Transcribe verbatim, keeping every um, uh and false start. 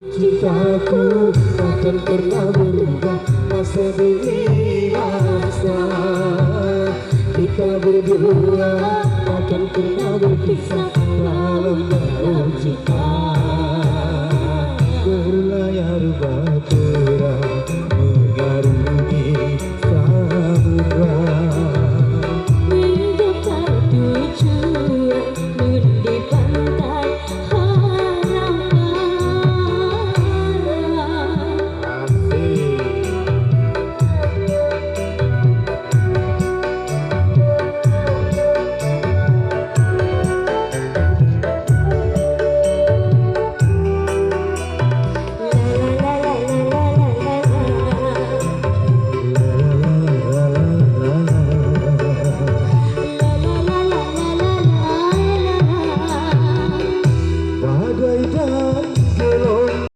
Cintaku takkan pernah berubah, masa demi masa. Kita berdua takkan pernah berpisah dalam dalam cinta.